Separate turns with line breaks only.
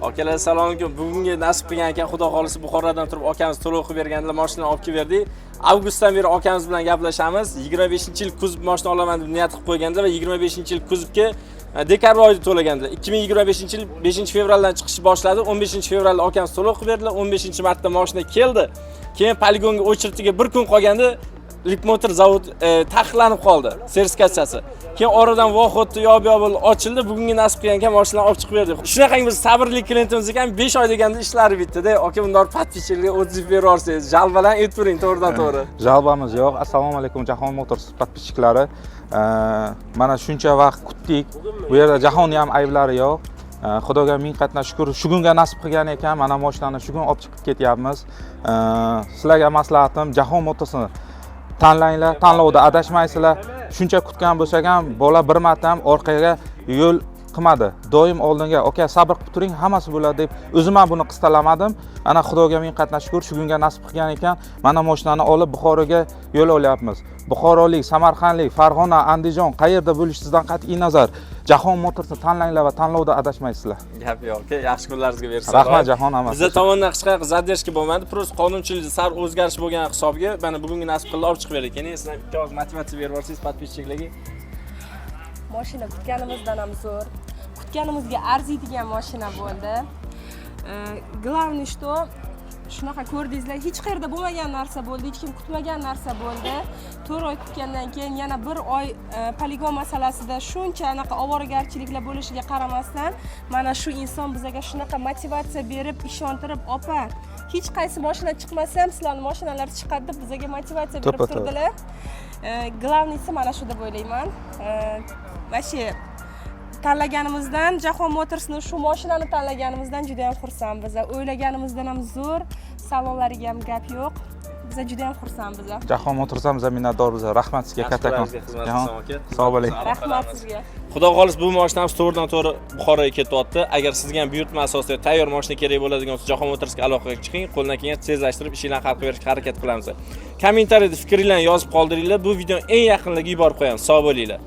Akalar, assalomu alaykum. Bugungi nasib qilgan ekan, Xudo xolisi, Buxorodan turib akamiz to'lov qilib bergandilar, mashina olib kelib berdik. Avgustdan beri akamiz bilan gaplashamiz. 25-yil kuzov mashina olaman deb niyat qilib qo'ygandilar va 25-yil kuzovga dekabr oyida to'lagandilar. 2025-yil 5 fevraldan chiqish boshladi. 15 fevralda akamiz to'lov qilib berdilar. 15 martda mashina keldi. Keyin poligonga очередь iga bir kun qolganda Lipmotor zavod taqiqlanib qoldi sertifikatsiyasi. Keyin oradan vaqt o'tdi, yob yob bo'ldi, ochildi. Bugungi nasib qilgan ekan, mashinani olib chiqib berdik. Shunaqangi biz sabrli klientimiz ekan, 5 oy deganda ishlari bitdi-da. Aka, bundan подписчик larga отзыв berib yuborsangiz, жалоба larni aytib turing to'g'ridan to'g'ri.
Жалоба miz yo'q. Assalomu alaykum, Jahon Motors подписчик lari. Mana shuncha vaqt kutdik. Bu yerda Jahonni ham ayblari yo'q. Xudoga ming qatna shukur, shu kunga nasib qilgan ekan. Mana mashinani shu kun olib chiqib ketyapmiz. Sizlarga maslahatim, Jahon Motorsni tanlanglar, tanlovda adashmaysizlar. Shuncha kutgan bo'lsak ham, bola bir marta ham orqaga yo'l qilmadi. Doim oldinga, aka, sabr qilib turing, hammasi bo'ladi deb o'zim ham buni qistalamadim. Ana Xudoga ming qatna shukur, shu kunga nasib qilgan ekan. Mana mashinani olib Buxoroga yo'l olyapmiz. Buxorolik, Samarqandlik, Farg'ona, Andijon, qayerda bo'lishingizdan qat'iy nazar, Jahon Motorsni tanlanglar va tanlovda adashmaysizlar.
Gap yo'q, aka, yaxshi kunlaringizga bersin.
Rahmat, Jahon, hammasi.
Bizda tomondan hech qanaqa задержка bo'lmadi. Просто qonunchilikda sal o'zgarish bo'lgan hisobiga mana bugungi nasib qildi, olib chiqib berdik. Keyin siz ham ikki og'iz motivatsiya berib yuborsangiz подписчик larga.
Mashina kutganimizdan ham zo'r, kutganimizga arziydigan mashina bo'ldi. Главный, что shunaqa ko'rdingizlar, hech qayerda bo'lmagan narsa bo'ldi, hech kim kutmagan narsa bo'ldi. 4 oy kutgandan keyin yana bir oy poligon masalasida shuncha anaqa ovoragarchiliklar bo'lishiga qaramasdan, mana shu inson bizaga shunaqa motivatsiya berib, ishontirib, "Opa, hech qaysi mashina chiqmasa ham, sizlarni mashinalar chiqadi", deb bizaga motivatsiya berib
To'ppa to'g'ri.
turdilar. Главный si mana shu deb o'ylayman. Вообще tanlaganimizdan, Jahon Motorsni, shu mashinani tanlaganimizdan juda yam xursandmiz. O'ylaganimizdan ham zo'r, salonlariga ham gap yo'q, biza juda yam xursandmiz.
Jahon Motorsdan biz minnatdormiz. Rahmat sizga
Yaxshi
kattakon.
kunlaringizga xizmat
Jahon,
qilsin, aka.
Sog' bo'ling.
Rahmat sizga.
Xudo xohlasa, bu mashinamiz to'g'ridan to'g'ri Buxoroga ketyapti. Agar sizga ham buyurtma asosida tayyor mashina kerak bo'ladigan bo'lsa, Jahon Motorsga aloqaga chiqing. Qo'ldan kelgancha tezlashtirib, ishinglarni hal qilib berishga harakat qilamiz. Kommentariyada fikringlarni yozib qoldiringlar. Bu videoni eng yaqinlarga yuborib qo'yamiz. Sog' bo'linglar.